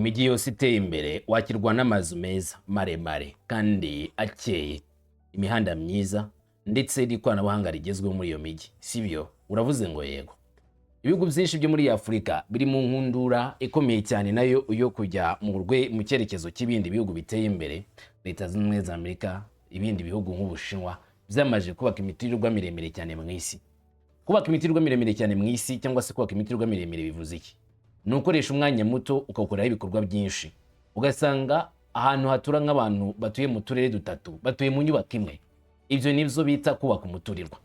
Mijyi yose iteye imbere wakirwa n'amazu meza maremare kandi akeye, imihanda myiza ndetse n'ikoranabuhanga rigezweho muri iyo mijyi, si byo? Uravuze ngo yego. Ibihugu byinshi byo muri Afurika biri mu nkundura ikomeye cyane nayo yo kujya mu cyerekezo cy'ibindi bihugu biteye imbere. Leta Zunze Ubumwe za Amerika, ibindi bihugu nk'Ubushinwa byamaze kubaka imiturirwa miremire cyane mu isi. Kubaka imiturirwa miremire cyane mu isi cyangwa se kubaka imiturirwa miremire bivuze iki? Ni ukoresha umwanya muto ukawukoreraho ibikorwa byinshi, ugasanga ahantu hatura nk'abantu batuye mu turere dutatu batuye mu nyubako imwe. Ibyo nibyo bita kubaka umuturirwa.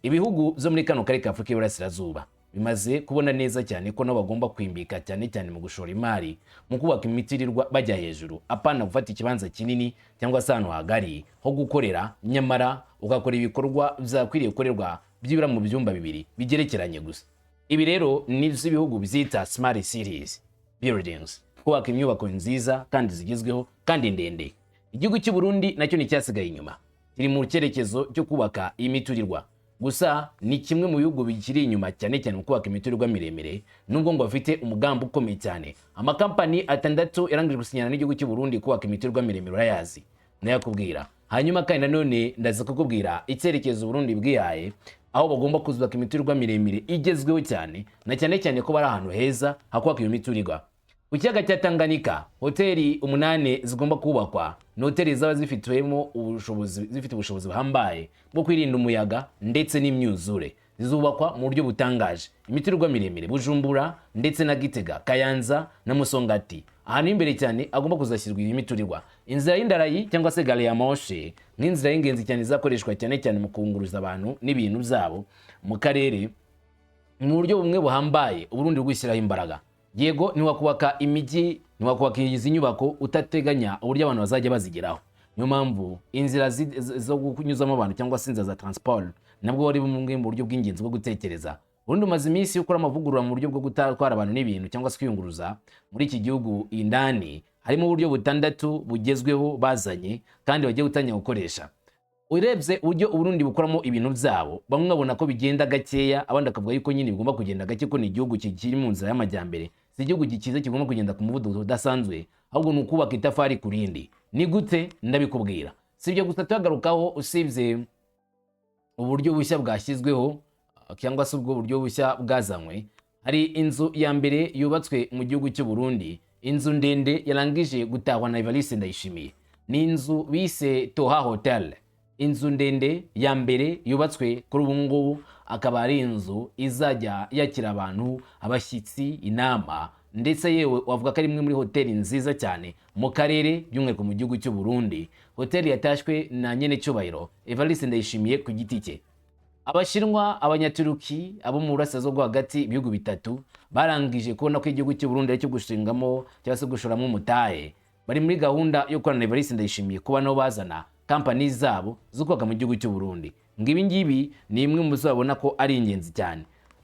Ibihugu byo muri kano karere ka Afurika y'Iburasirazuba bimaze kubona neza cyane ko nabo bagomba kwimbika cyane cyane mu gushora imari mu kubaka imiturirwa bajya hejuru, apana gufata ikibanza kinini cyangwa se ahantu hagari ho gukorera, nyamara ugakora ibikorwa byakwiriye gukorerwa byibura mu byumba bibiri bigerekeranye gusa. Ibi rero nibyo ibihugu byita smart cities buildings, kubaka inyubako nziza kandi zigezweho kandi ndende. Igihugu cy'u Burundi nacyo nticyasigaye inyuma, kiri mu cyerekezo cyo kubaka imiturirwa. Gusa ni kimwe mu bihugu bikiri inyuma cyane cyane mu kubaka imiturirwa miremire, nubwo ngo bafite umugambi ukomeye cyane. Amakampani atandatu yarangije gusinyana n'igihugu cy'u Burundi kubaka imiturirwa miremire, urayazi, ndayakubwira. Hanyuma kandi nanone ndaza kukubwira icyerekezo Burundi bwihaye, aho bagomba kuzubaka imiturirwa miremire igezweho cyane, na cyane cyane ko bari ahantu heza hakubaka iyo miturirwa. Ku kiyaga cya Tanganyika, hoteli umunani zigomba kubakwa. Ni hoteli zaba zifitemo ubushobozi, zifite ubushobozi buhambaye bwo kwirinda umuyaga ndetse n'imyuzure. Zizubakwa mu buryo butangaje. Imiturirwa miremire Bujumbura ndetse na Gitega, Kayanza na Musongati, ahantu imbere cyane agomba kuzashyirwa iyi miturirwa. Inzira y'indarayi cyangwa se gari ya moshi nk'inzira y'ingenzi cyane izakoreshwa cyane cyane mu kunguruza abantu n'ibintu byabo mu karere mu buryo bumwe buhambaye. Uburundi gushyiraho imbaraga. Yego, ntiwakubaka imijyi, ntiwakubaka izi nyubako utateganya uburyo abantu bazajya bazigeraho. Niyo mpamvu inzira zo kunyuzamo abantu cyangwa se inzira za transport nabwo wari bumwe mu buryo bw'ingenzi bwo gutekereza. Ubundi umaze iminsi ukora amavugurura mu buryo bwo gutwara abantu n'ibintu cyangwa se kwiyunguruza muri iki gihugu indani. Harimo uburyo butandatu bugezweho bazanye kandi bagiye gutangira gukoresha. Urebye uburyo Uburundi bukoramo ibintu byabo, bamwe babona ko bigenda gakeya, abandi bakavuga yuko nyine bigomba kugenda gake, ko ni igihugu kikiri mu nzira y'amajyambere, si igihugu gikize kigomba kugenda ku muvuduko udasanzwe, ahubwo ni ukubaka itafari ku rindi. Ni gute? Ndabikubwira. Si ibyo gusa tuyagarukaho, usibye uburyo bushya bwashyizweho cyangwa se ubwo buryo bushya bwazanywe, hari inzu ya mbere yubatswe mu gihugu cy'u Burundi, inzu ndende yarangije gutahwa na Evariste Ndayishimiye. Ni inzu bise Toha Hotel, inzu ndende ya mbere yubatswe kuri ubu ngubu, akaba ari inzu izajya yakira abantu, abashyitsi, inama, ndetse yewe wavuga ko ari imwe muri hoteli nziza cyane mu karere, by'umwihariko mu gihugu cy'u Burundi. Hoteli yatashywe na nyenecyubahiro Evariste Ndayishimiye ku giti cye. Abashinwa, Abanyaturuki, abo mu burasirazuba bwo hagati, ibihugu bitatu barangije kubona ko igihugu cy'u Burundi ari cyo gushingamo cyangwa se gushoramo umutahe. Bari muri gahunda yo gukorana na Evariste Ndayishimiye kuba nabo bazana kampani zabo zo kubaka mu gihugu cy'u Burundi. Ngo ibi ngibi ni imwe mu zo babona ko ari ingenzi cyane.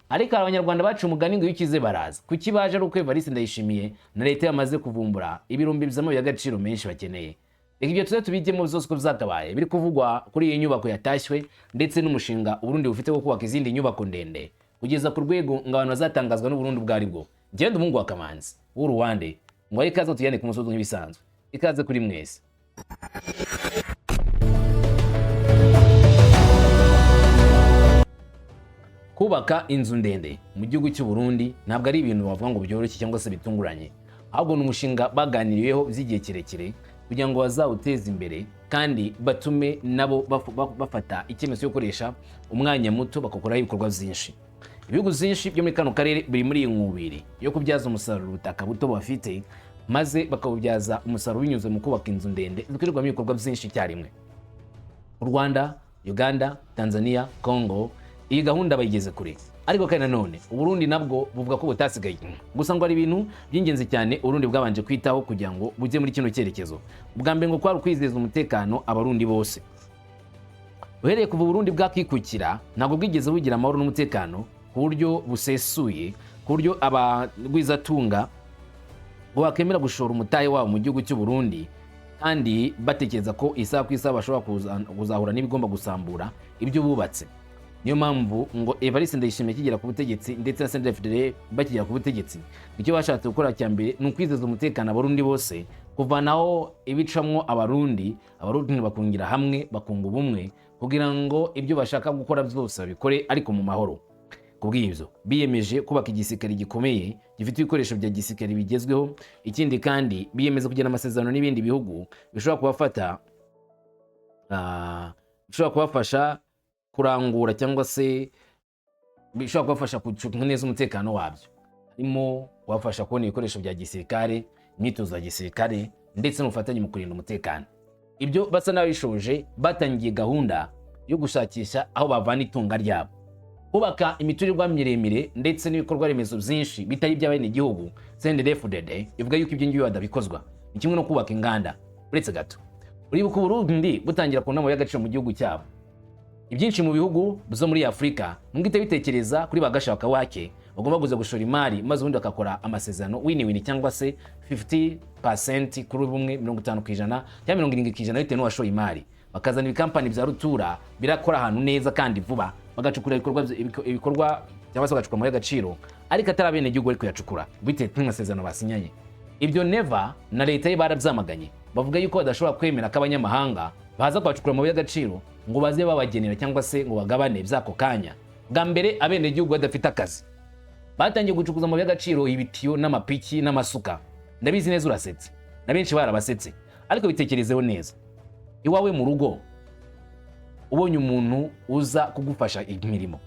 Ariko Abanyarwanda baca umugani ngo iyo ukize baraza. Kuki baje ari uko Evariste Ndayishimiye na leta yamaze kuvumbura ibirumbi by'amabuye y'agaciro menshi bakeneye? Reka ibyo tuze tubijyemo byose uko byakabaye biri kuvugwa kuri iyi nyubako yatashywe, ndetse n'umushinga Uburundi bufite wo kubaka izindi nyubako ndende kugeza ku rwego ngo abantu bazatangazwa n'Uburundi ubwo ari bwo. Ngende umuhungu wa Kamanzi w'Uruwande ngo ahe ikaze, tujyane ku musozi nk'ibisanzwe. Ikaze kuri mwese. Kubaka inzu ndende mu gihugu cy'u Burundi ntabwo ari ibintu bavuga ngo byoroshye cyangwa se bitunguranye, ahubwo ni umushinga baganiriyeho by'igihe kirekire kugira ngo bazawuteze imbere kandi batume nabo bafata icyemezo cyo gukoresha umwanya muto bagakoraho ibikorwa byinshi. Ibihugu byinshi byo muri kano karere biri muri iyi nkubiri yo kubyaza umusaruro ubutaka buto bafite, maze bakabubyaza umusaruro binyuze mu kubaka inzu ndende zikorerwamo ibikorwa byinshi icyarimwe. U Rwanda, Uganda, Tanzania, Congo, iyi gahunda bayigeze kure. Ariko kandi nanone Uburundi nabwo buvuga ko butasigaye inyuma. Gusa ngo hari ibintu by'ingenzi cyane Uburundi bwabanje kwitaho kugira ngo bujye muri kino cyerekezo. Ubwa mbere ngo kwari ukwizeza umutekano Abarundi bose. Uhereye kuva Uburundi bwakikukira, ntabwo bwigeze bugira amahoro n'umutekano ku buryo busesuye, ku buryo abagwizatunga ngo bakemera gushora umutahe wabo mu gihugu cy'u Burundi, kandi batekereza ko isaha ku isaha bashobora kuzahura n'ibigomba gusambura ibyo bubatse. Niyo mpamvu ngo Evariste Ndayishimiye akigera ku butegetsi ndetse na CNDD-FDD bakigera ku butegetsi, icyo bashatse gukora cya mbere ni ukwizeza umutekano Abarundi bose, kuvanaho ibicamwo Abarundi, Abarundi bakungira hamwe, bakunga ubumwe kugira ngo ibyo bashaka gukora byose babikore ariko mu mahoro. Kubw'ibyo biyemeje kubaka igisirikare gikomeye gifite ibikoresho bya gisirikare bigezweho. Ikindi kandi, biyemeza kugirana amasezerano n'ibindi bihugu bishobora kubafasha kurangura cyangwa se bishobora kubafasha gucunga neza umutekano wabyo, harimo kubafasha kubona ibikoresho bya gisirikare, imyitozo ya gisirikare ndetse n'ubufatanye mu kurinda umutekano. Ibyo basa n'ababishoje, batangiye gahunda yo gushakisha aho bavana itunga ryabo, kubaka imiturirwa miremire ndetse n'ibikorwa remezo byinshi bitari iby'abenegihugu. CNDD-FDD ivuga yuko ibyo ngibyo badabikozwa, ni kimwe no kubaka inganda. Uretse gato, uribuka Uburundi butangira ku nama y'agaciro mu gihugu cyabo, ibyinshi mu bihugu byo muri Afurika mwite bitekereza kuri ba gashakabuhake bagomba kuza gushora imari, maze ubundi bagakora amasezerano win-win cyangwa se 50% kuri bumwe, 50% cyangwa 70% bitewe n'uwashoye imari, bakazana ibikampani bya rutura birakora ahantu neza kandi vuba, bagacukura ibikorwa cyangwa se bagacukura amabuye y'agaciro, ariko atari abenegihugu bari kuyacukura bitewe n'amasezerano basinyanye. Ibyo Neva na leta ye barabyamaganye, bavuga yuko badashobora kwemera ko abanyamahanga baza kuhacukura amabuye y'agaciro ngo baze babagenera cyangwa se ngo bagabane by'ako kanya. Bwa mbere abenegihugu badafite akazi, batangiye gucukuza amabuye y'agaciro, ibitiyo n'amapiki n'amasuka. Ndabizi neza urasetse, na benshi barabasetse, ariko bitekerezeho neza. Iwawe mu rugo ubonye umuntu uza kugufasha imirimo,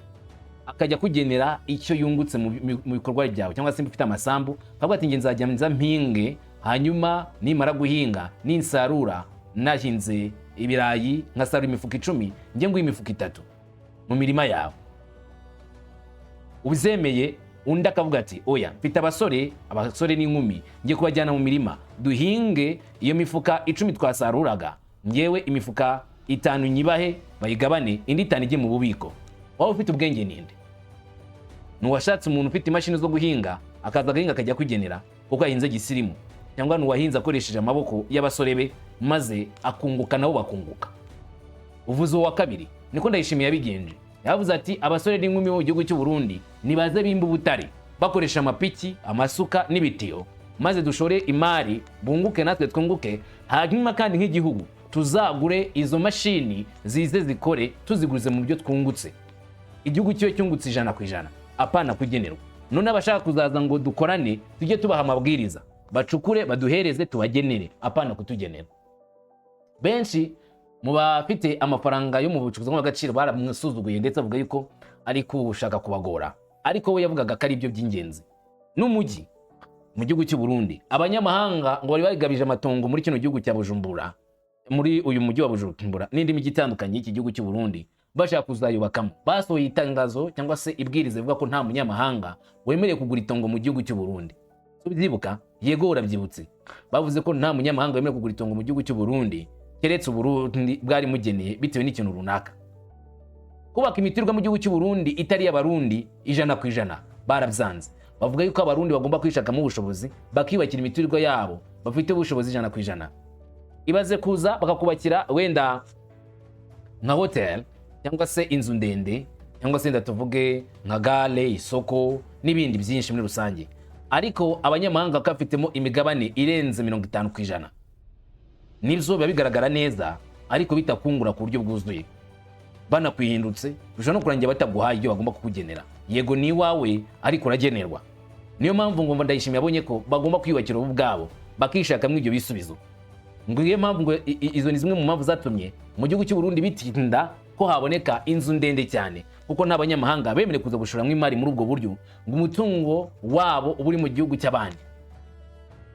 akajya kugenera icyo yungutse mu bikorwa byawe, cyangwa se ufite amasambu, akavuga ati: "Nge nzajya nza mpinge, hanyuma nimara guhinga ninsarura, nahinze ibirayi nkasarura imifuka 10, njye nguha imifuka 3 mu mirima yawe." Uzemeye? Undi akavuga ati: "Oya, mfite abasore n'inkumi, ngiye kubajyana mu mirima duhinge. Iyo mifuka 10 twasaruraga, ngewe imifuka 5 nyibahe bayigabane, indi 5 ijye mu bubiko." Waba ufite ubwenge ninde? Ni uwashatse umuntu ufite imashini zo guhinga akaza agahinga akajya kugenera kuko yahinze gisirimu, cyangwa ni uwahinze akoresheje amaboko y'abasore be maze akunguka nabo bakunguka? Uvuze uwa kabiri. Niko Ndayishimiye yabigenje. Yavuze ati: "Abasore n'inkumi bo mu gihugu cy'u Burundi nibaze bimba ubutare bakoresha amapiki, amasuka n'ibitiyo, maze dushore imari, bunguke natwe twunguke, hanyuma kandi nk'igihugu tuzagure izo mashini zize zikore tuziguze mu byo twungutse." Igihugu cyo cyungutse 100%, apana kugenerwa. None abashaka kuzaza ngo dukorane, tujye tubaha amabwiriza, bacukure baduhereze tubagenere, apana kutugenera. Benshi mu bafite amafaranga yo mu bucukuzi bw'agaciro baramusuzuguye, ndetse avuga yuko ari kushaka kubagora, ariko we yavugaga ko ari byo by'ingenzi. N'umujyi mu gihugu cy'u Burundi, abanyamahanga ngo bari bagabije amatongo muri kino gihugu cya Bujumbura, muri uyu mujyi wa Bujumbura n'indi mijyi itandukanye y'iki gihugu cy'u Burundi, bashaka kuzayubakamo. Basohoye itangazo cyangwa se ibwiriza rivuga ko nta munyamahanga wemerewe kugura itongo mu gihugu cy'u Burundi. Ubyibuka? Yego, urabyibutse. Bavuze ko nta munyamahanga wemerewe kugura itongo mu gihugu cy'u Burundi keretse Uburundi bwari mugeneye bitewe n'ikintu runaka. Kubaka imiturirwa mu gihugu cy'u Burundi itari iy'Abarundi 100% barabyanze, bavuga yuko Abarundi bagomba kwishakamo ubushobozi bakiyubakira imiturirwa yabo bafite ubushobozi 100%. Ibaze kuza bakakubakira wenda nka hotel cyangwa se inzu ndende, cyangwa se wenda tuvuge nka gare, isoko n'ibindi byinshi muri rusange, ariko abanyamahanga bakaba bafitemo imigabane irenze 50%. Nibyo biba bigaragara neza, ariko bitakungura ku buryo bwuzuye. Banakwihindutse, bishobora no kurangira bataguhaye ibyo bagomba kukugenera. Yego, ni iwawe ariko uragenerwa. Niyo mpamvu ngo Ndayishimiye abonye ko bagomba kwiyubakira bo ubwabo, bakishakamo ibyo bisubizo. Ngo iyo mpamvu, ngo izo ni zimwe mu mpamvu zatumye mu gihugu cy'u Burundi bitinda ko haboneka inzu ndende cyane, kuko nta banyamahanga bemerewe kuza gushoramo imari muri ubwo buryo, ngo umutungo wabo uba uri mu gihugu cy'abandi.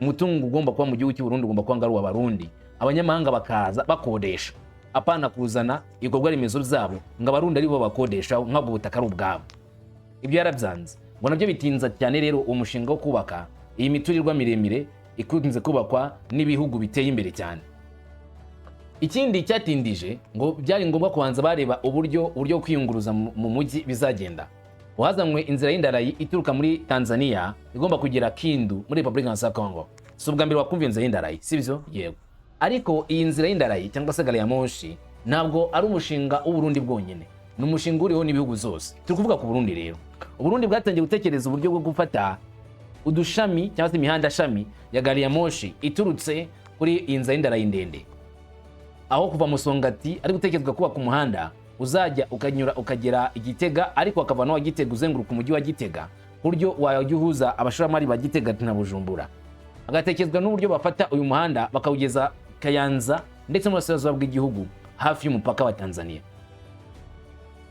Umutungo ugomba kuba mu gihugu cy'u Burundi ugomba kuba ngo ari uw'Abarundi, abanyamahanga bakaza bakodesha, apana kuzana ibikorwa remezo byabo ngo Abarundi ari bo bakodesha nk'ubwo butaka ari ubwabo. Ibyo yarabyanze, ngo nabyo bitinza cyane rero uwo mushinga wo kubaka iyi miturirwa miremire ikunze kubakwa n'ibihugu biteye imbere cyane. Ikindi cyatindije, ngo byari ngombwa kubanza bareba uburyo bwo kwiyunguruza mu mujyi bizagenda. Uhazanywe inzira y'indarayi ituruka muri Tanzania igomba kugera Kindu muri Repubulika ya Congo. Si ubwa mbere wakumva inzira y'indarayi, sibyo? Yego. Ariko iyi nzira y'indarayi cyangwa se gari ya moshi ntabwo ari umushinga w'Uburundi bwonyine, ni Ni umushinga uriho n'ibihugu zose. Turi kuvuga ku Burundi rero. Uburundi bwatangiye gutekereza uburyo bwo gufata udushami cyangwa se imihanda shami ya gari ya moshi iturutse kuri iyi nzira y'indarayi ndende, aho kuva Musongati ari gutekerezwa kubaka umuhanda uzajya ukanyura ukagera i Gitega, ariko akava no Gitega uzenguruka umujyi wa Gitega, ku buryo wajya uhuza abashoramari ba Gitega na Bujumbura. Hagatekerezwa n'uburyo bafata uyu muhanda bakawugeza Kayanza ndetse mu burasirazuba bw'igihugu, hafi y'umupaka wa Tanzania.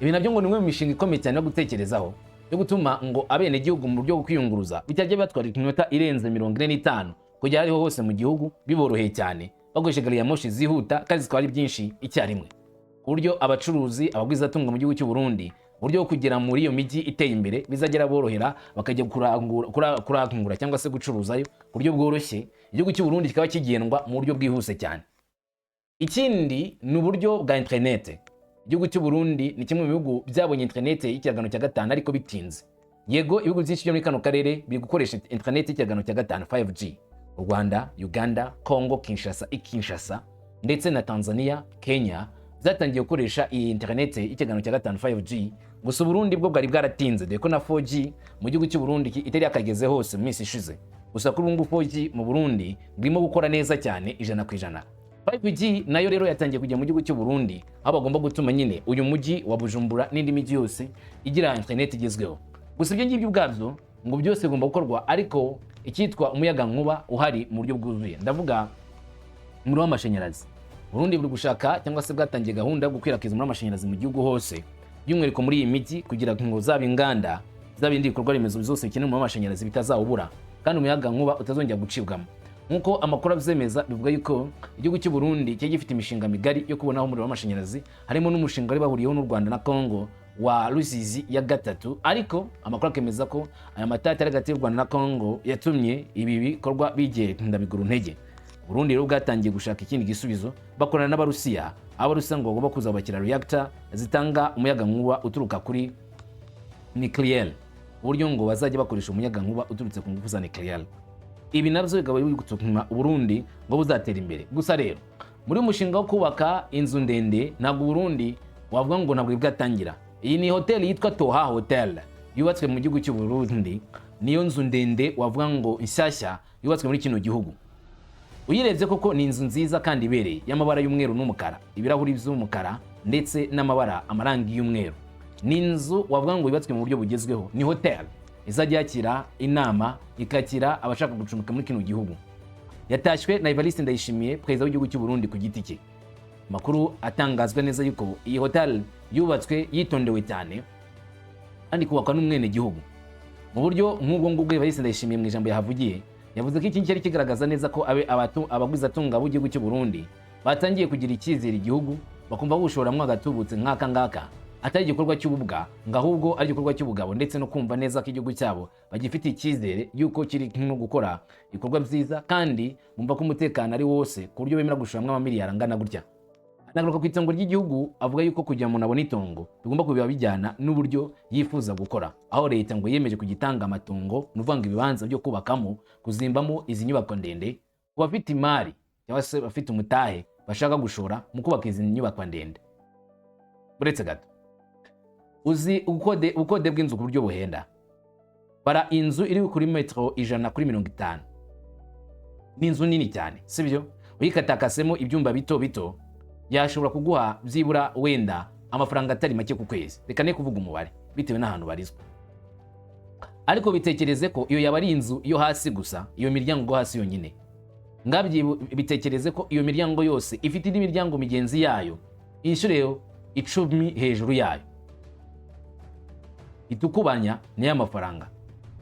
Ibi nabyo ngo ni imwe mu mishinga ikomeye cyane yo gutekerezaho, yo gutuma ngo abenegihugu mu buryo bwo kwiyunguruza bitajya bibatwara iminota irenze 45 kujya ariho hose mu gihugu, biboroheye cyane, bakoresha gari ya moshi zihuta kandi zitwara byinshi icyarimwe, ku buryo abacuruzi, abagwizatunga mu gihugu cy'u Burundi, uburyo bwo kugera muri iyo mijyi iteye imbere bizagera borohera, bakajya kurangura cyangwa se gucuruzayo ku buryo bworoshye, igihugu cy'u Burundi kikaba kigendwa mu buryo bwihuse cyane. Ikindi ni uburyo bwa interinete. Igihugu cy'u Burundi ni kimwe mu bihugu byabonye interinete y'ikiragano cya gatanu, ariko bitinze. Yego, ibihugu byinshi byo muri kano karere biri gukoresha interinete y'ikiragano cya gatanu, 5G: u Rwanda, Uganda, Congo Kinshasa, i Kinshasa, ndetse na Tanzania, Kenya zatangiye gukoresha iyi interinete y'ikiragano cya gatanu, 5G. Gusa Uburundi bwo bwari bwaratinze, dore ko na 4G mu gihugu cy'u Burundi itari yakageze hose mu minsi ishize. Gusa kuri ubu ngubu 4G mu Burundi irimo gukora neza cyane 100%. 5G nayo rero yatangiye kujya mu gihugu cy'u Burundi, aho bagomba gutuma nyine uyu mujyi wa Bujumbura n'indi mijyi yose igira internet igezweho. Gusa ibyo ngibyo ubwabyo ngo byose bigomba gukorwa ariko icyitwa umuyaga nkuba uhari mu buryo bwuzuye, ndavuga umuriro w'amashanyarazi. Burundi buri gushaka cyangwa se bwatangiye gahunda yo gukwirakwiza umuriro w'amashanyarazi mu gihugu hose, by'umwihariko muri iyi mijyi, kugira ngo zaba inganda, zaba ibindi bikorwa remezo byose bikeneye umuriro w'amashanyarazi bitazawubura, kandi umuyaga nkuba utazongera gucibwamo. Nk'uko amakuru abyemeza, bivuga yuko igihugu cy'u Burundi cyari gifite imishinga migari yo kubonaho umuriro w'amashanyarazi, harimo n'umushinga wari bahuriyeho n'u Rwanda na Congo wa Rusizi ya gatatu. Ariko amakuru akemeza ko aya matati ari hagati y'u Rwanda na Congo yatumye ibi bikorwa bigenda bigura intege. Burundi rero bwatangiye gushaka ikindi gisubizo, bakorana n'Abarusiya, aho Abarusiya ngo bagomba kuzabakira reactor zitanga umuyaga nkuba uturuka kuri nucléaire, uburyo ngo bazajya bakoresha umuyaga nkuba uturutse ku ngufu za nucléaire. Ibi nabyo bikaba biri gutuma Uburundi ngo buzatera imbere. Gusa rero muri uyu mushinga wo kubaka inzu ndende, ntabwo Uburundi wavuga ngo ntabwo bwatangira. Iyi ni hoteli yitwa Toha Hotel yubatswe mu gihugu cy'u Burundi. Niyo nzu ndende wavuga ngo inshyashya yubatswe muri kino gihugu. Uyirebye koko ni inzu nziza kandi ibereye, y'amabara y'umweru n'umukara, ibirahuri by'umukara ndetse n'amabara, amarangi y'umweru. Ni inzu wavuga ngo yubatswe mu buryo bugezweho. Ni hotel izajya yakira inama, ikakira abashaka gucumbika muri kino gihugu. Yatashywe na Evariste Ndayishimiye, perezida w'igihugu cy'u Burundi ku giti cye. Amakuru atangazwa neza yuko iyi hotel yubatswe yitondewe cyane kandi kubakwa n'umwenegihugu mu buryo nk'ubwo ngubwo. Evariste Ndayishimiye mu ijambo yahavugiye yavuze ko iki cyari kigaragaza neza ko abagwizatunga b'igihugu cy'u Burundi batangiye kugira icyizere igihugu, bakumva bushoramwo agatubutse nk'aka ngaka atari igikorwa cy'ububwa, ngo ahubwo ari igikorwa cy'ubugabo, ndetse no kumva neza ko igihugu cyabo bagifitiye icyizere yuko kiri no gukora ibikorwa byiza, kandi bumva ko umutekano ari wose ku buryo bemera gushoramwo amamiliyari angana gutya. Anagaruka ku itongo ry'igihugu, avuga yuko kugira ngo umuntu abone itongo bigomba kuba bijyana n'uburyo yifuza gukora, aho leta ngo yiyemeje kugitanga amatongo, ni ukuvuga ngo ibibanza byo kubakamo, kuzimbamo izi nyubako ndende, ku bafite imari cyangwa se bafite umutahe bashaka gushora mu kubaka izi nyubako ndende. Uretse gato, uzi ubukode bw'inzu ku buryo buhenda? Bara inzu iri kuri metero 100 kuri 50, ni inzu nini cyane, sibyo? Uyikatakasemo ibyumba bito bito yashobora kuguha byibura wenda amafaranga atari make ku kwezi, reka ne kuvuga umubare bitewe n'ahantu barizwa. Ariko bitekereze ko iyo yaba ari inzu yo hasi gusa, iyo miryango yo hasi yonyine. Ngabyi bitekereze ko iyo miryango yose ifite indi miryango migenzi yayo inshuro 10 hejuru yayo, itukubanya niyo mafaranga.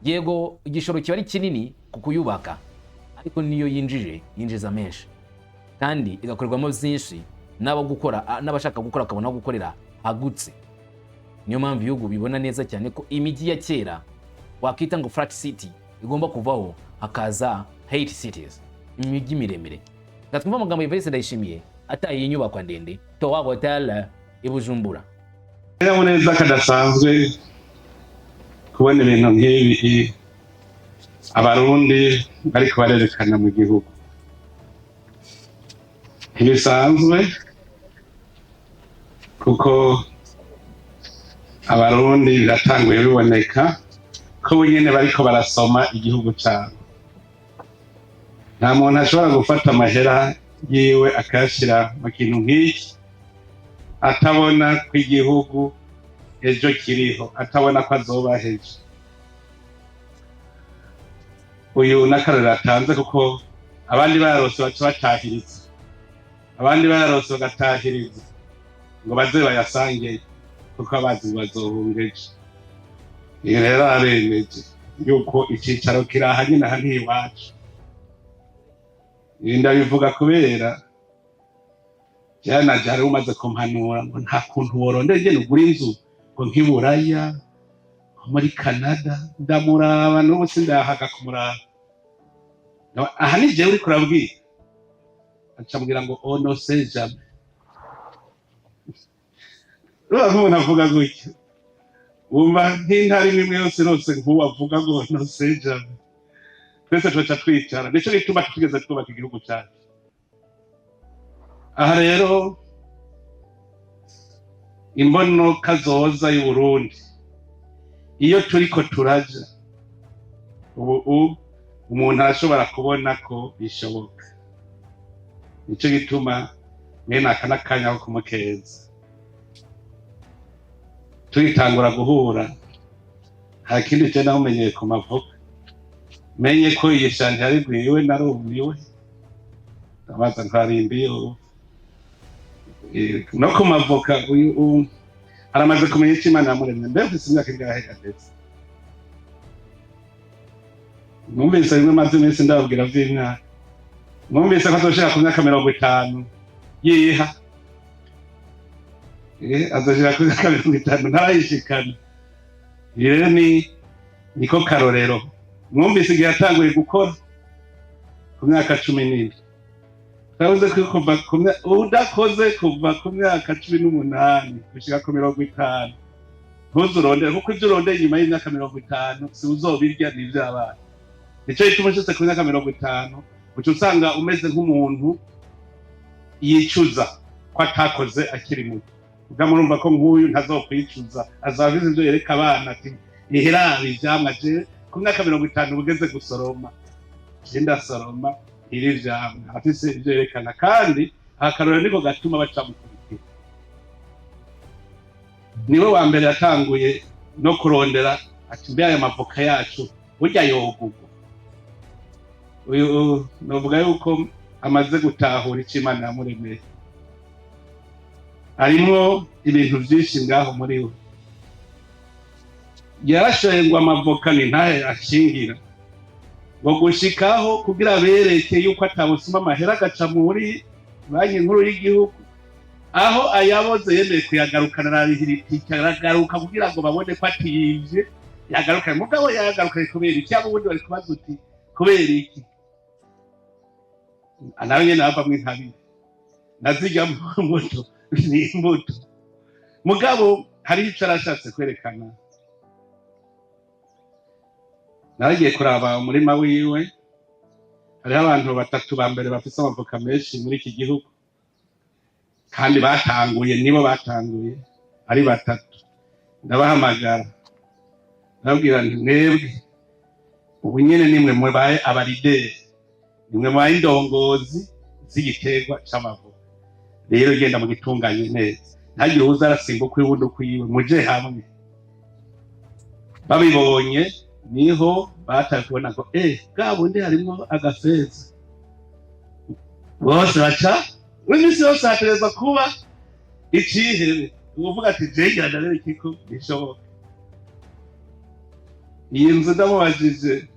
Yego, igishoro kiba ari kinini ku kuyubaka, ariko niyo yinjije yinjiza menshi kandi igakorerwamo byinshi n'abo gukora, n'abashaka gukora bakabona aho gukorera hagutse. Niyo mpamvu ibihugu bibona neza cyane ko imijyi ya kera wakita ngo flat city igomba kuvaho, hakaza high cities, imijyi miremire. Gatwumva amagambo Evariste Ndayishimiye ataye iyi nyubako ndende Towa Hotel i Bujumbura. Akanyamuneza kadasanzwe kubona ibintu nk'ibi Abarundi bariko barerekana mu gihugu. Ntibisanzwe kuko Abarundi biratanguye biboneka ko nyene bariko barasoma igihugu cabo. Nta muntu ashobora gufata amahera yiwe akayashira mu kintu nk'iki atabona ko igihugu ejo kiriho, atabona ko azoba ejo. Uyu n'akarorero atanze, kuko abandi barose baca batahiriza, abandi barose bagatahiriza ngo baze bayasangeye, kuko abazi ngo bazohunga ejo. Iyo rero aremeje yuko icicaro kiri aha nyine, aha ntiwacu. Ibi ndabivuga kubera jana jari umaze kumpanura ngo nta kuntu worondera ingene ugura inzu ngo nk'iburaya, nko muri Canada. Ndamuraba, n'ubu sindahaga kumuraba. Aha ni jewe uriko urabwira? Acambwira ngo "On ne sait jamais." Urumva nk'umuntu avuga gutya, wumva nk'intara imwe imwe yose rose nk'uwo avuga ngo "On ne sait jamais", twese tuca twicara. Nico gituma tutigeze twubaka igihugu cacu. Aha rero imbono kazoza y'Uburundi, iyo turiko turaja ubu, umuntu arashobora kubona ko bishoboka. Nico gituma mwene aka n'akanya ko kumukeza. Tugitangura guhura, nta kindi je namumenyeye ku mavuka. Menye ko iyi chantier yari gwiwe, narumiwe, ndabaza nkarimbiye ubu no ku mavoka. Uyu aramaze kumenya icyo Imana yamuremye. Mbe ufise imyaka ingahe ndetse? Mwumvise bimwe maze iminsi ndababwira vy'imyaka. Mwumvise ko azoshika ku myaka 50 yiha. Azoshika ku myaka 50 ntarayishikana. Iyi rero ni niko karorero. Mwumvise igihe yatanguye gukora, ku myaka 17. Twavuze ko kuva ku udakoze kuva ku myaka 18 gushika ku 50, ntuzurondere, kuko ibyo urondeye inyuma y'imyaka 50 si uzobirya, ni ivy'abana. Nico gituma ushitse ku myaka 50 uca usanga umeze nk'umuntu yicuza ko atakoze akiri muto. Ubwo murumva ko nk'uyu ntazokwicuza, azaba abizi ivyo yereka abana, ati "Iherabe ivyamwa, je ku myaka 50 bugeze gusoroma, je ndasoroma iri vyamwa." Afise ivyo yerekana, kandi akarorero niko gatuma bacamukurikira. Niwe wa mbere yatanguye no kurondera ati mbe aya mavoka yacu burya yogugwa. Uyu novuga yuko amaze gutahura ico Imana yamuremeye. Harimwo ibintu vyinshi ngaho muri we. Yarashengwa amavoka ni ntahe ashingira ngo gushikaho kugira bereke yuko atabusuma amahera, agaca muri Banki Nkuru y'Igihugu, aho ayaboze yemeye kuyagarukana, ararihira itike aragaruka kugira ngo babone ko atiyivye. Yagarukanye, mugabo yagarukanye kubera iki? Abo ubundi bari kubaza uti kubera iki? Nawe nyene avamwo intabire nazirya mbuto, ni imbuto. Mugabo hariho ico arashatse kwerekana. Naragiye kuraba umurima wiwe. Hariho abantu batatu ba mbere bafise amavoka menshi muri iki gihugu, kandi batanguye, nibo batanguye ari batatu. Ndabahamagara, ndababwira nti mwebwe ubu nyene nimwe mubaye aba leaders, nimwe mubaye indongozi z'igiterwa c'amavoka. Rero genda mugitunganye neza, ntagire uwuza arasimba ukwiwe ukwiwe, muje hamwe. Babibonye niho bataye kubona ngo bwa bundi harimwo agafeza. Bose baca iminsi yose hategerezwa kuba icihebe uvuga ati jegira ndarebe ko bishoboka. Iyi nzu ndamubajije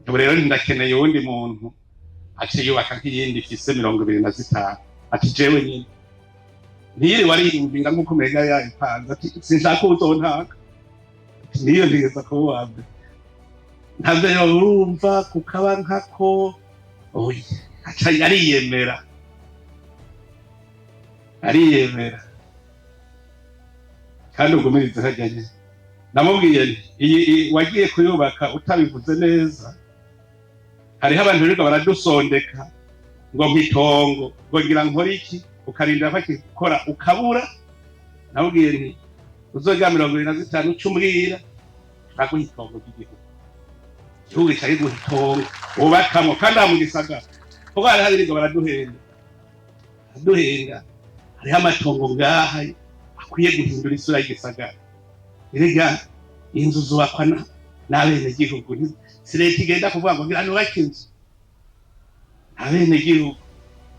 ubu rero, ndakeneye uwundi muntu aciye yubaka nk'iyindi ifise 25. Ati jewe nyine. Ntiyiriwe ariyumvira nk'uko umenga yayipanze, ati sinshaka uwuzontaka. Ati niyo ntigeza kuba uwa mbere, ntabyo urumva kukaba nkako. Oya, aca ariyemera, ariyemera kandi ugumirize harya nyene. Namubwiye nti iyi wagiye kuyubaka utabivuze neza, hariho abantu birirwa baradusondeka ngo mpitongo, ngo ngira nkore iki, ukarindira ko akikora ukabura. Namubwiye nti Uzogira 75 uca umbwira, turaguha itongo ry'igihugu. Igihugu gica kiguha itongo wubakamwo, kandi aha mu gisagara, kuko hariho abirirwa baraduhenda, baraduhenda. Hariho amatongo ngaha akwiye guhindura isura y'igisagara. Erega inzu zubakwa n'abenegihugu, si leta igenda kuvuga ngo ngira nubake inzu, abenegihugu.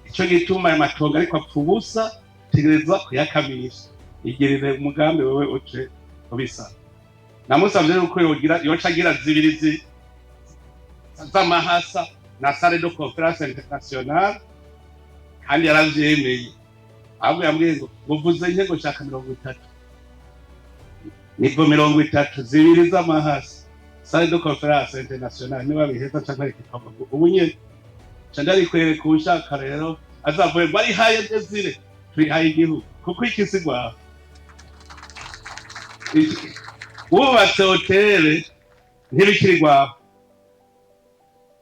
Ico gituma ayo matongo ariko apfa ubusa, tegerezwa kuyakamisha. Igirire umugambi wewe uce ubisaba. Namusavye yuko yogira, yoca agira zibiri z'amahasa na salle de conférence internationale, kandi yaravyemeye. Ahubwo yambwiye ngo uvuze nke, ngo nshaka 30, nibwo 30, zibiri z'amahasa, salle de conférence internationale. Niba biheza canke areka itongo ubu nyene, ca ndarikwereka. Uwushaka rero azavuye ngo arihaye Desire, turihaye igihugu, kuko iki si rwawe. Wubatse hoteli ntibikiri rwawe,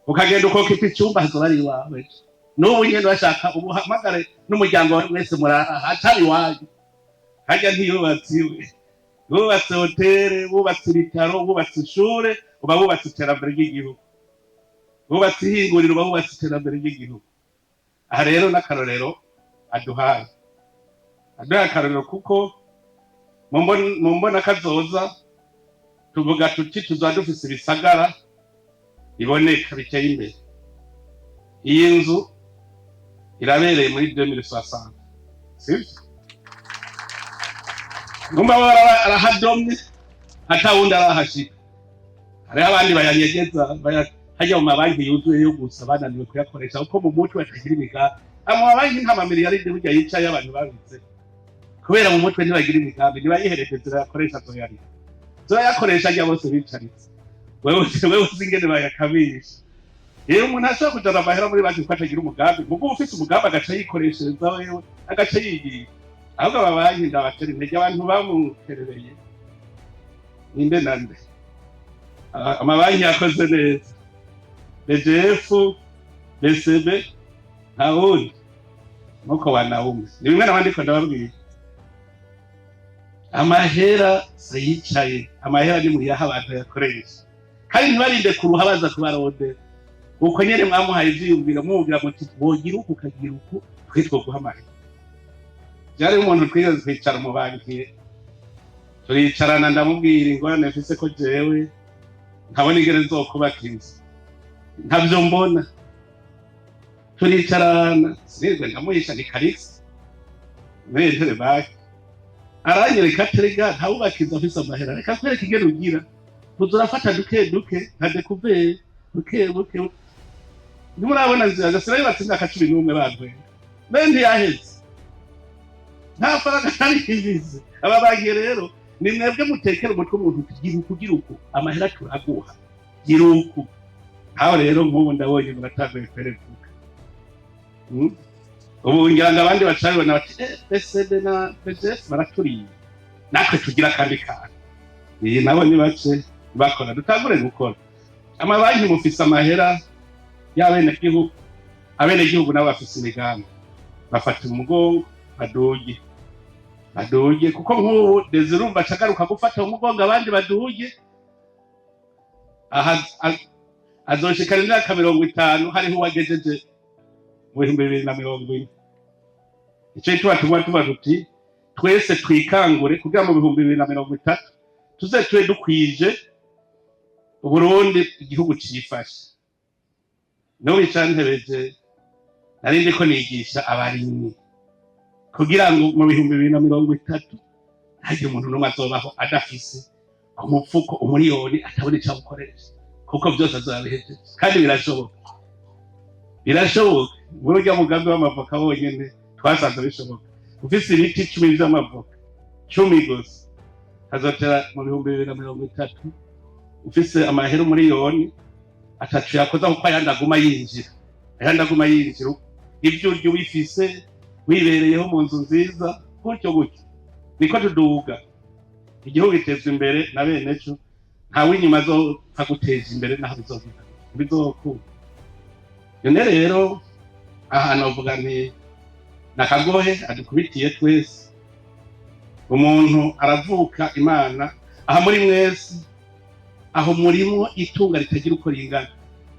ukagenda ukokipa icyumba, hazoba ari iwawe. N'ubu nyene bashaka ubuhamagare n'umuryango wawe mwese murara hatari iwanyu. Harya ntiyubatse iwe, wubatse hoteli, wubatse ibitaro, wubatse ishure, uba wubatse iterambere ry'igihugu. Wubatse ihinguriro, uba wubatse iterambere ry'igihugu. Aha rero n'akarorero aduhaye, aduhaye akarorero, kuko mu mbona kazoza tuvuga tuti tuzaba dufise ibisagara biboneka biteye imbere. Iyi nzu irabereye muri 2060, sivyo? Numva arahadomye, ata wundi arahashika. Hariho abandi bayanyegeza hajya mu mabanki yuzuye yo gusa, bananiwe kuyakoresha kuko mu mutwe batagira imigambi. Mu mabanki nta mamiliyaridi burya yicaye abantu babitse, kubera mu mutwe ntibagira imigambi. Ntibayihereje, zirayakoresha, zoyarira, zoyakoresha ajya bose bicaritse. Wewe uzi ingene bayakamisha. Rero umuntu ashobora kujana amahera muri banki kuko atagira umugambi. Mugo ufise umugambi agaca yikoreshereza wewe, agaca yigira. Ahubwo aba banki ndabatera intege, abantu bamuterereye ninde nande. Amabanki yakoze neza, BGF, BCB, nta wundi nuko wanaume ni bimwe n'abandi ko ndababwira. Amahera siyicaye, amahera ni muyaha abantu yakoresha, kandi ntibarinde kuruha baza kubarondera. Uko nyene mwamuhaye ivyiyumviro, mumubwira muti wogira uku, ukagira uku, twe twoguha amahera. Vyari umuntu twigeze kwicara mu banki, turicarana, ndamubwira ingorane mfise, ko jewe nkabona ingene nzokubaka inzu, ntavyo mbona. Turicarana, sinirwe ndamuhisha, ni Karisi muri Interbank. Aranyereka ati: "Rega ntawubaka inzu afise amahera, reka kwereka ingene ugira, uza urafata duke duke nka découvert, buke buke." Ntimurabona inzu yanjye? Sinayubatse imyaka 11 bantwenga, mbe ntiyaheze, nta faranga nari mfise. Aba banki rero ni mwebwe mutekera umutwe umuntu uti: "Gira uku, gira uku, amahera turaguha, gira uku." Aho rero nk'ubu ndabonye muratanguye kwerevuga. Ubu ngira ngo abandi bacabibona bati: "BCB na BGF baraturiye, natwe tugira akandi kantu." Iyi nabo ni bace bakora, dutangure gukora. Amabanki mufise amahera y'abenegihugu, abenegihugu nabo bafise imigambi, bafata umugongo, baduge, baduge, kuko nk'ubu Desire urumva acagaruka gufata umugongo abandi baduge. Aha azoshikana imyaka 50, hariho uwagejeje mu 2040. Ico gituma tuguma tuba tuti twese twikangure kugira mu 2030 tuze tube dukwije Uburundi, igihugu cifashe. N'ubu icantebeje, nari ndiko nigisha abarimyi kugira ngo mu 2030 ntagire umuntu n'umwe azobaho adafise ku mufuko umuriyoni, atabona ico awukoresha, kuko byose azoba abihejeje. Kandi birashoboka, birashoboka. Muri urya mugambi w'amavoka wonyene twasanze bishoboka. Ufise ibiti 10 vy'amavoka, 10 gusa, hazotera mu 2030 ufise amahera umuriyoni atatu yakoza, kuko ayandi aguma yinjira, ayandi aguma yinjira. Ibyo urya ubifise, wibereyeho mu nzu nziza, gutyo gutyo niko tuduga. Igihugu gitezwa imbere na bene co, nta w'inyuma azopfa guteza imbere naho bizogenda bizokunda. None rero ahantu bavuga nti nakagohe adukubitiye twese. Umuntu aravuka, Imana aha muri mwese aho murimwo itunga ritagira uko ringana.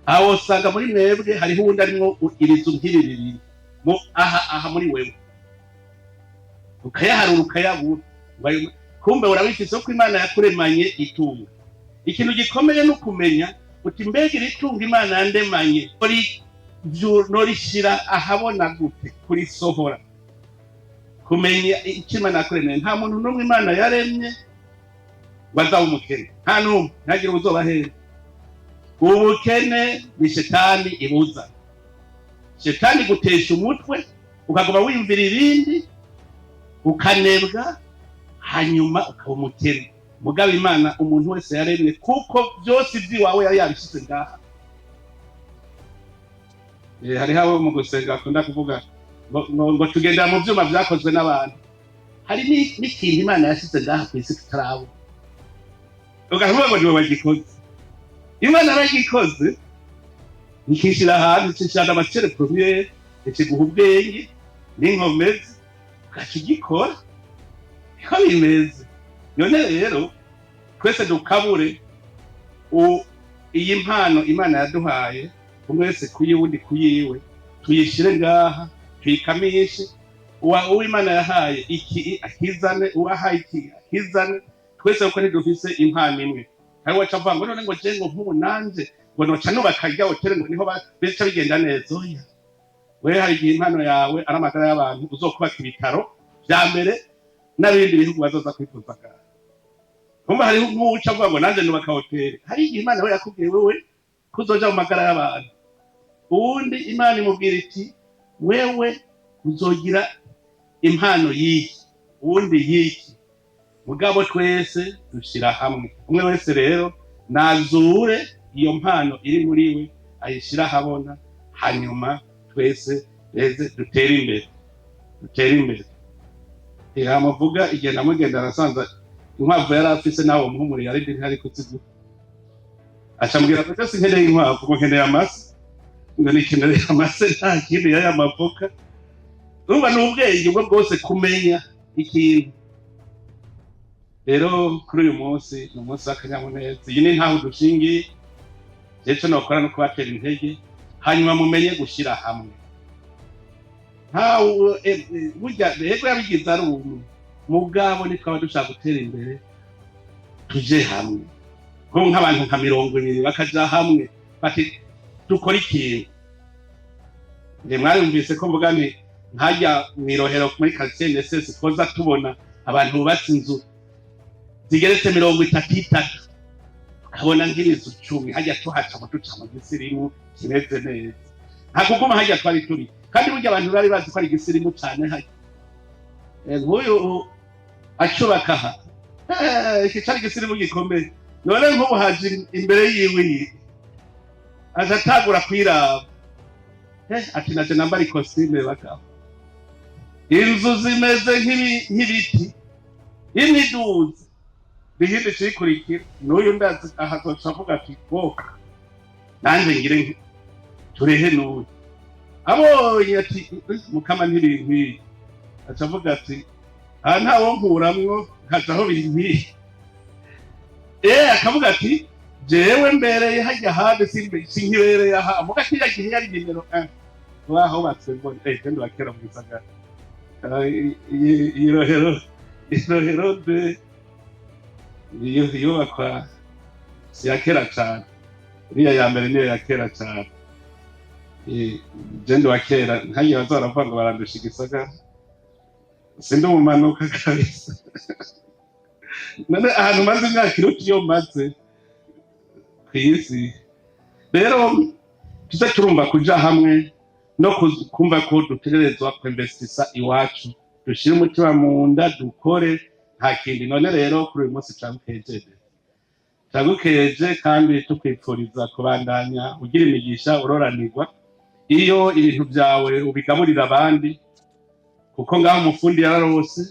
Aho usanga muri mwebwe hariho uwundi arimwo ibizu nk'ibi bibiri mu aha muri wewe, ukayaharura ukayabura. Kumbe urabifise ko Imana yakuremanye itunga. Ikintu gikomeye no kumenya uti: mbega iri tunga Imana yandemanye norishira ahabona gute, kurisohora? Kumenya icyo Imana yakuremeye. Nta muntu n'umwe Imana yaremye ngo azaba umukene, nta n'umwe, ntagire ubuzoba heza. Ubukene ni shetani ibuza, shetani gutesha umutwe, ukaguma wiyumvira ibindi, ukanebwa, hanyuma ukaba umukene. Mugabo Imana umuntu wese yaremye, kuko byose iby'iwawe yari yabishyize ngaha. Hariho abo mu gusenga bakunda kuvuga ngo tugendera mu byuma byakozwe n'abantu. Hari n'ikintu Imana yashyize ngaha ku isi tutarabona, ugavuga ngo niwe wagikoze. Imana yaragikoze, ikishyira ahantu, ikishyira amacere première, ikiguha ubwenge n'inkomezi, ugaca ugikora. Niko bimeze. None rero twese dukabure iyi mpano Imana yaduhaye, umwe wese kuyiwe, undi kuyiwe, tuyishyire ngaha, tuyikamishe. Uwo Imana yahaye iki akizane, uwahaye iki akizane, twese, kuko ntidufise impano imwe. Hari waca avuga ngo none ngo je ngo nk'ubu nanje ngo noca nubaka rya hoteli, ngo niho bica bigenda neza. Oya, we hari igihe impano yawe ari amagara y'abantu, uzokubaka ibitaro vya mbere n'abindi bihugu bazoza kwivuza ngaha. Kumva hariho nk'uwuca avuga ngo nanjye nubaka hoteli. Hari igihe Imana we yakubwiye wewe ko uzoja mu magara y'abantu, uwundi Imana imubwira iti: wewe uzogira impano y'iki, uwundi y'iki. Mugabo twese dushyira hamwe. Umwe wese rero nazure iyo mpano iri muri we, ayishyira ahabona, hanyuma twese reze dutere imbere, dutere imbere. Yamuvuga igihe namugenda, arasanza inkwavu yari afise, nawe muhumuri yari ntari kuziguha. Acambwira ko cyose nkeneye inkwavu, ngo nkeneye amase, ngo nikeneye amase, nta kindi y'aya mavoka. Urumva ni ubwenge ubwo bwose, kumenya ikintu. Rero kuri uyu munsi ni umunsi w'akanyamuneza, iyi ni ntaho dushingiye. Icyo nokora no kubatera intege, hanyuma mumenye gushyira hamwe. Ntawe burya rego yabigize ari umwe, mugabo nitwaba dushaka gutera imbere, tuje hamwe, nko nk'abantu nka 20 bakaja hamwe bati: dukora ikintu. Nge mwarumvise ko mvuga nti nkajya mw'irohero muri quartier NSS, twoza tubona abantu bubatse inzu zigeretse 30 itatu, tukabona nk'inzu 10 hajya, tuhaca ngo duca mu gisirimu kimeze neza, nta kuguma hajya twari turi. Kandi burya abantu bari bazi ko ari igisirimu cane hajya. Nk'uyu acubaka aha, iki cari igisirimu gikomeye. None nk'ubu haje imbere yiwe iyi, aje atagura kwiraba, ati naje nambara ikositime. Bagabo, inzu zimeze nk'ibiti, imiduzi ihindi cikurikira. N'uyu ndazi aha azoca avuga ati: boka nanjye ngire turehe. N'uyu abonye ati: mukama ntibinkwiye, aca avuga ati: aha ntawo nkuramwo nkaja aho binkwiye. Akavuga ati: jewe mbereye hajya ahandi, sinkibereye aha. Muga kiriya gihe yari nimero 1 bahubatse mbona kandi bakera mu gisagara. Iyi Rohero de yubakwa si ya kera cane, iriya ya mbere niyo ya kera cane. Je ndi wa kera, nkagiye baza baravuga ngo barandusha igisagara, sindi umumanuka kabisa. None ahantu maze imyaka iruta iyo maze kw'isi. Rero tuze turumva kuja hamwe no kumva ko dutegerezwa kwinvestisa iwacu, dushire umutima mu nda, dukore, nta kindi. None rero kuri uyu munsi turagukeje, turagukeje kandi tukwipfuriza kubandanya ugira imigisha, uroranirwa iyo ibintu byawe ubigaburira abandi, kuko ngaho umufundi yararose,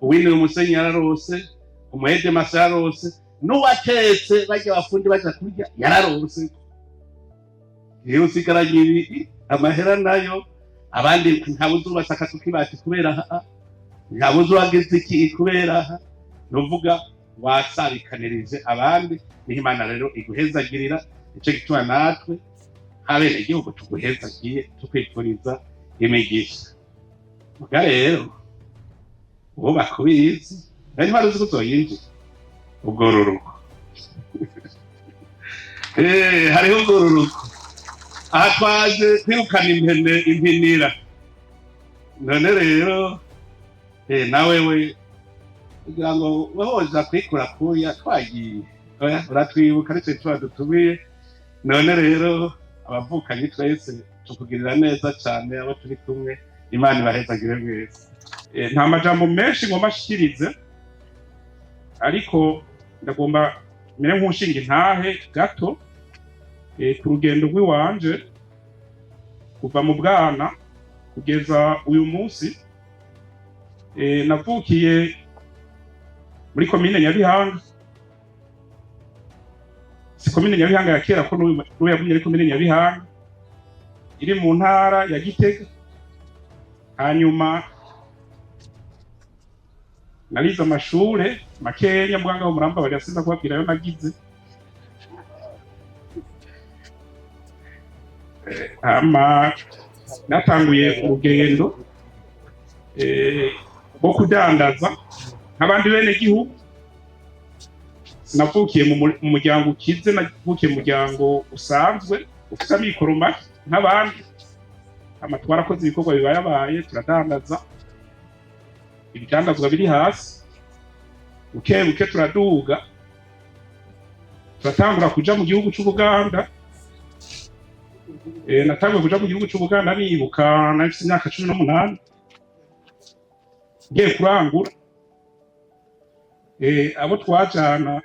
uwinira umusenyi yararose, umuhedemasa yararose, n'uwatetse barya abafundi baja kurya yararose. Iyo usigaranye ibi amahera nayo abandi ntawe uzubatse akazu k'ibati kubera aha. Ntihabuze uwagize iki kubera aha. Nuvuga wasabikanirije abandi. Niho Imana rero iguhezagirira. Nico gituma natwe nk'abenegihugu tuguhezagiye, tukwifuriza imigisha. Muga rero wubaka ubizi, nari wari uzi ko uzoyinjira ubworuruko. Hariho ubworuruko. Aha twaje kwirukana impene impinira. None rero nawe we kugira ngo wahoza kwikura kuya twagiye, oya, uratwibuka, nicyo tuba dutumiye. None rero abavukanyi twese tukugirira neza cyane, abo turi kumwe, Imana ibahezagire mwese. Nta majambo menshi ngomba ashikirize, ariko ndagomba mere nk'ushinga intahe gato ku rugendo rw'iwanje kuva mu bwana kugeza uyu munsi. Navukiye muri komine Nyabihanga, si komine Nyabihanga ya kera, ko n'ubu yagumye ari komine Nyabihanga, iri mu ntara ya Gitega. Hanyuma narize amashure makenya mbwanga ho muramba bari asinza kubabwira ayo nagize. Hama natanguye urugendo rwo kudandaza nk'abandi bene gihugu. Sinavukiye mu muryango ukize, navukiye mu muryango usanzwe ufite amikoro make nk'abandi. Hama twarakoze ibikorwa bibayabaye, turadandaza ibidandazwa biri hasi, buke buke turaduga, turatangura kuja mu gihugu c'Ubuganda. Natanguye kuja mu gihugu c'Ubuganda nibuka nari mfise imyaka 18, ngiye kurangura. Abo twajana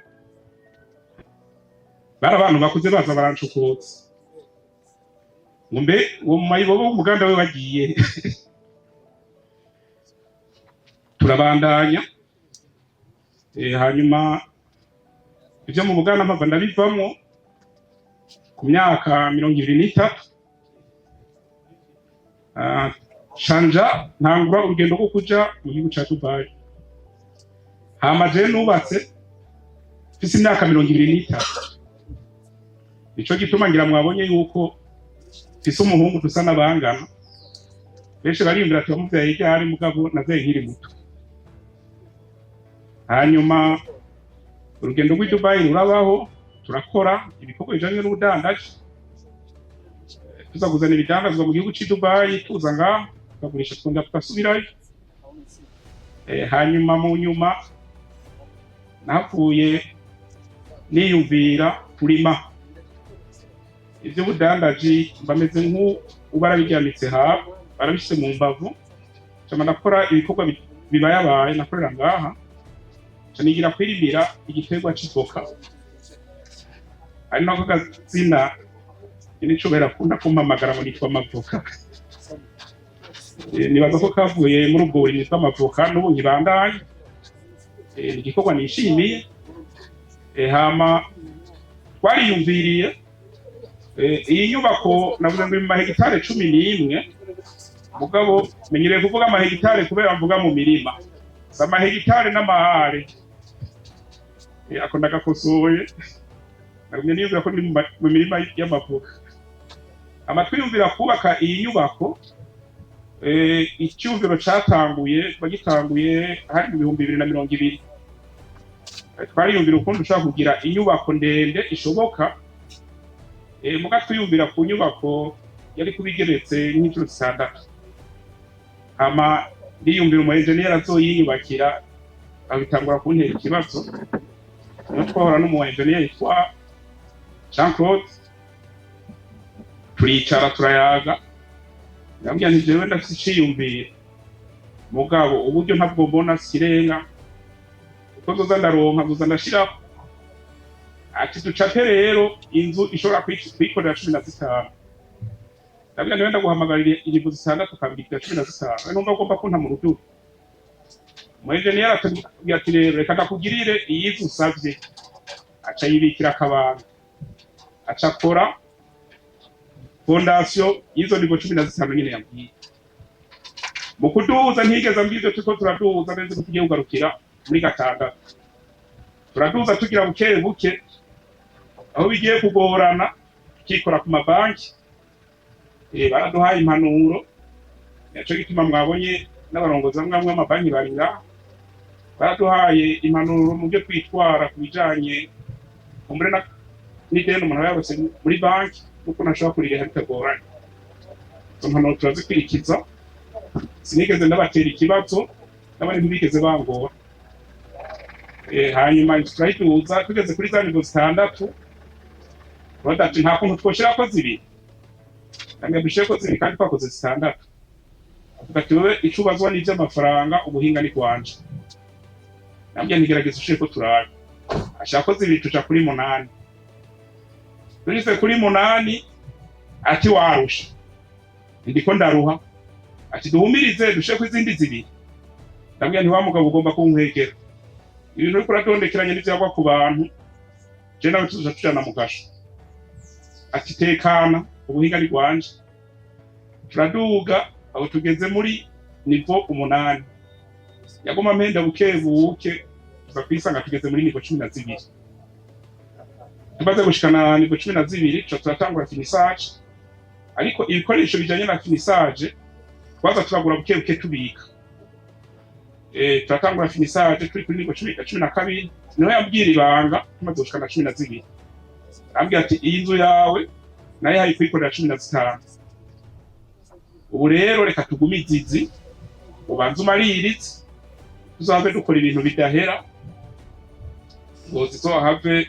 bari abantu bakuze, baza barancukutsa ngo mbe uwo mayibobo w'Umuganda we wagiye. Turabandanya. Hanyuma ivyo mu Buganda mpava ndabivamwo ku myaka 23. Canja ntangura urugendo rwo kuja mu gihugu ca Dubai. Hama je nubatse mfise imyaka 23, nico gituma ngira mwabonye yuko mfise umuhungu dusa n'abangana. Benshi bariyumvira ati wamuvyaye ryari? Mugabo navyaye nkiri muto. Hanyuma urugendo rw'i Dubai rurabaho, turakora ibikorwa bijanye n'ubudandaji, tuza kuzana ibidandazwa mu gihugu c'i Dubai, tuza ngaha tukagurisha, twongera tugasubirayo. Hanyuma mu nyuma nahavuye niyumvira kurima. Ivy'ubudandaji bameze nk'ubarabiryamitse hafi, barabishyize mu mbavu. Cama ndakora ibikorwa bibayabaye nakorera ngaha, nca nigira kwirimira igiterwa c'ivoka, ari nako kazina n'icubahiro akunda kumpamagara ngo nitwa Amavoka. Nibaza ko kavuye muri ubwo burimyi bw'amavoka, n'ubu nkibandanya. Ni igikorwa nishimiye. Hama twariyumviriye iyi nyubako, navuze ngo iri mu mahegitare 11, mugabo menyereye kuvuga amahegitare kubera mvuga mu mirima, si amahegitare n'amahare. Ako ndagakosoye, nagumye niyumvira ko ndi mu mirima y'amavoka. Hama twiyumvira kubaka iyi nyubako. Icyumviro catanguye, bagitanguye hari mu 2020. Twariyumvira ukuntu dushobora kugira inyubako ndende ishoboka. Muga twiyumvira ku nyubako yari kuba igeretse nk'inshuro zitandatu. Hama ndiyumvira umu engineer azoyiyubakira, abitangura kuntera ikibazo. Niho twahora n'umu engineer yitwa Jean Claude, turicara turayaga, ndamubwira nti jewe ndafise iciyumviro, mugabo uburyo ntabwo mbona, sirenga uko nzoza ndaronka nzoza ndashirako. Ati ducape rero inzu ishobora kwikorera 15. Ndabwira niwe ndaguhamagarira inyigo zitandatu ukambikira 15, we numva ugomba kunta mu rudubi. Umu engineer atubwira ati rero reka ndakugirire iyi nzu usavye. Aca yibikira akabanga, aca akora fondation y'izo niveau 15 nyine yambwiye. Mu kuduza ntigeze ambwira ibyo turiko turaduza neza ko tugiye kugarukira muri gatandatu. Turaduza tugira buke buke, aho bigiye kugorana tukikora ku mabanki. Baraduhaye impanuro, nico gituma mwabonye n'abarongozi bamwe bamwe b'amabanki bari ngaha. Baraduhaye impanuro mu byo twitwara ku bijanye kumbure n'ideni umuntu aba yarose muri banki, n'ukuntu ashobora kuririha bitagoranye. Izo mpanuro turazikurikiza. Sinigeze ndabatera ikibazo, n'abandi ntibigeze bangora. Hanyuma inzu turayiduza tugeze kuri za nivo zitandatu. Turavuga ati nta kuntu twoshirako zibiri, ntabwo dushireko zibiri kandi twakoze zitandatu. Avuga ati wewe ico ubazwa ni ivy'amafaranga, ubuhinga ni kwanje. Nambwiye ntigerageza ushireko turabe. Ashaka zibiri, tuja kuri munani. Tugeze kuri munani ati warusha, ndiko ndaruha. Ati duhumirize dushireko izindi zibiri. Ndambwira nti wa mugabo ugomba kunkwegera ibintu uriko uradondekeranya n'ivyagwa ku bantu, je nawe tuzoca tujana mu gasho. Ati tekana, ubuhinga ni rwanje. Turaduga aho tugeze muri niveau umunani. Yaguma mpenda buke buke, tuza kwisanga tugeze muri niveau 12. Tumaze gushikana niveau 12, tuca turatangura finissage, ariko ibikoresho bijanye na finissage twaza turagura buke buke tubika. Turatangura finissage turi kuri niveau 12. Niho yambwira ibanga, tumaze gushikana 12, arambwira ati iyi nzu yawe nayo hari kuyikorera 15, ubu rero reka tugumize izi, ubanze umaririze, tuzave dukora ibintu bidahera ngo zizohave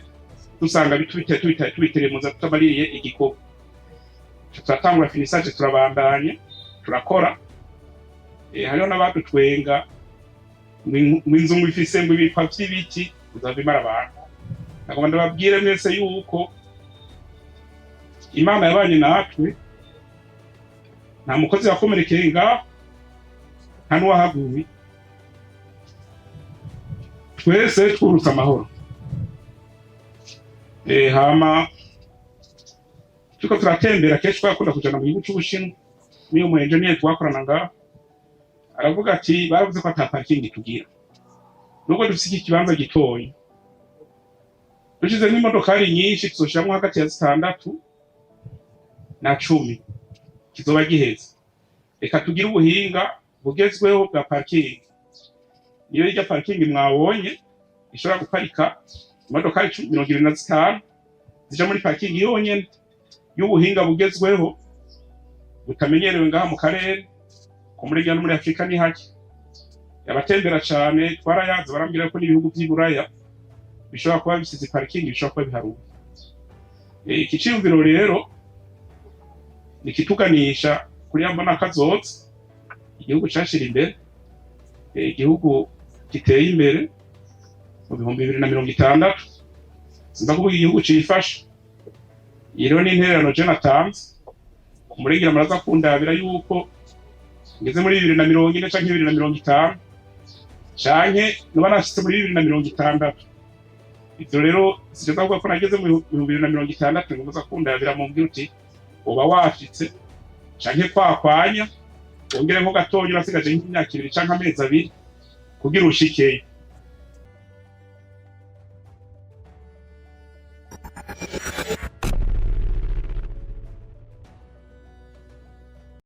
dusanga tubiteremuza tutamaririye igikorwa. Turatangura finissage, turabandanya turakora. Hariho n'abadutwenga ngo inzu ngo ifise ngo ibikwa vy'ibiti bizava imara abantu. Nagomba ndababwire mwese yuko Imana yabanye natwe, nta mukozi yakomerekeye ngaho, nta n'uwahaguye, twese twurutse amahoro. Hama turiko turatembera, kenshi twakunda kujana mu gihugu c'Ubushinwa n'iyo mu engineer twakorana ngaho, aravuga ati baravuze ko ata parking tugira nubwo dufise iki kibanza gitoyi, dushizemo imodokari nyinshi tuzoshiramwo hagati ya zitandatu na 10 kizoba giheze. Reka tugire ubuhinga bugezweho bwa parking. Niyo irya parking mwabonye ishobora guparika imodokari 25 zija muri parking yonyene, y'ubuhinga bugezweho butamenyerewe ngaha mu karere ko muri no muri Afrika ni hake. Abatembera cane twarayaze barambwira ko n'ibihugu vy'i Buraya bishobora kuba bisize parking, bishobora kuba biharuwe. Iki ciyumviro rero nikituganisha kuri ya mbona kazoza, igihugu cashira imbere, igihugu giteye imbere mu 2060. Sinza kuvuga igihugu cifashe. Iyi rero ni intererano je natanze kumurengera, muraza kundabira yuko ngeze muri 2040 canke 2050 canke noba nashitse muri 2060. Ivyo rero sinza kuvuga ko nageze mu 2060, ngo muza kundabira mumbwire uti uba washitse canke kwakwanya wongere nko gatonya, urasigaje nk'imyaka 2 canke amezi 2 kugira ushikeyo.